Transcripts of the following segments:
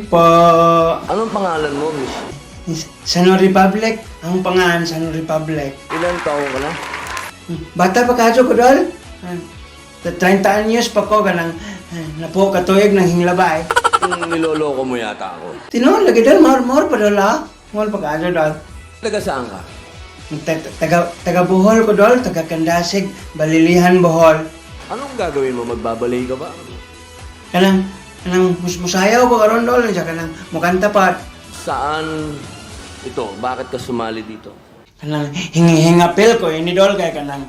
Po. Anong pangalan mo, miss? Sano Republic? Ang pangalan, Sano Republic. Ilang taon ka na? Bata pa kadyo ko, dol. 30 anyos pa ko, ganang napo katuyag ng hinglabay. Niloloko mo yata ako. Tinuod lagi, dol, mahor pa, dol, ha? Mahor pa kadyo, dol. Taga saan ka? Taga Bohol ko, dol, taga Kandasig, Balilihan, Bohol. Anong gagawin mo? Magbabalay ka ba? Kanang musayaw ko karon, dol, siya kanang mukanta pa. Saan ito? Bakit ka sumali dito? Kanang hingapil ko ini, dol, kay kanang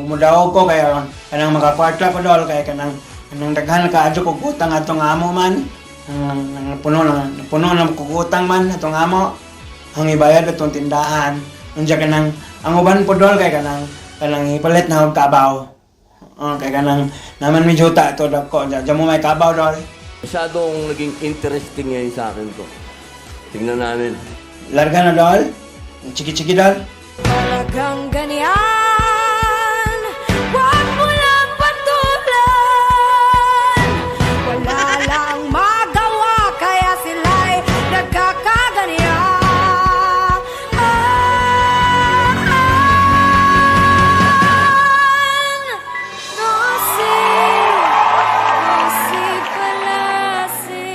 mudaw ko kay aron kanang makakwarta ko, dol, kay kanang kanang daghan kaadyo ko utang atong amo man. Nang puno na kog utang man atong amo ang ibayad atong tindahan. Unya kanang ang uban po, dol, kay kanang kanang ipalit na og kabaw. Oh, kay kanang naman medyo ta to dako dya mo may kabaw, dol. Masyadong naging interesting ngayon sa akin to. Tingnan namin. Larga na, dol. Chiki chiki, dol. Talagang ganyan, huwag mo lang patulan. Wala lang magawa, kaya sila'y nagkakaganyan. No si, no si pala si.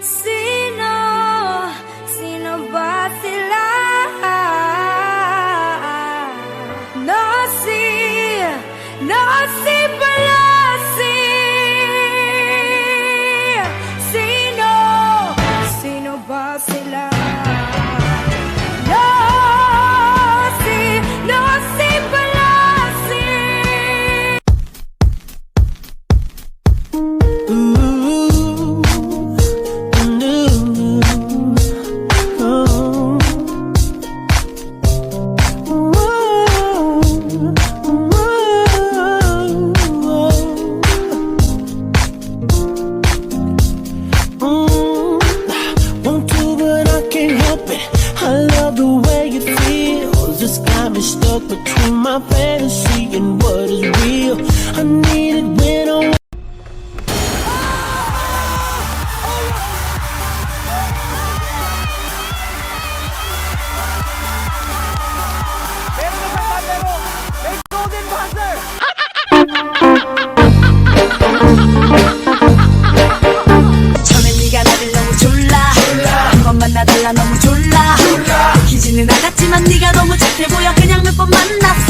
Sino, sino ba sila? No si, no si pala si. Sino, sino ba sila? No si, no si pala si. Want to, but I can't help it. I love the way it feels. It's got me stuck between my fantasy and what is real. I need it when I Meron na siyang kaldero! May golden buzzer! 처음엔 네가 나를 너무 졸라 한 번 만나달라 너무 졸라 들키지는 않았지만 네가 너무 착해 보여 그냥 몇 번 만났어.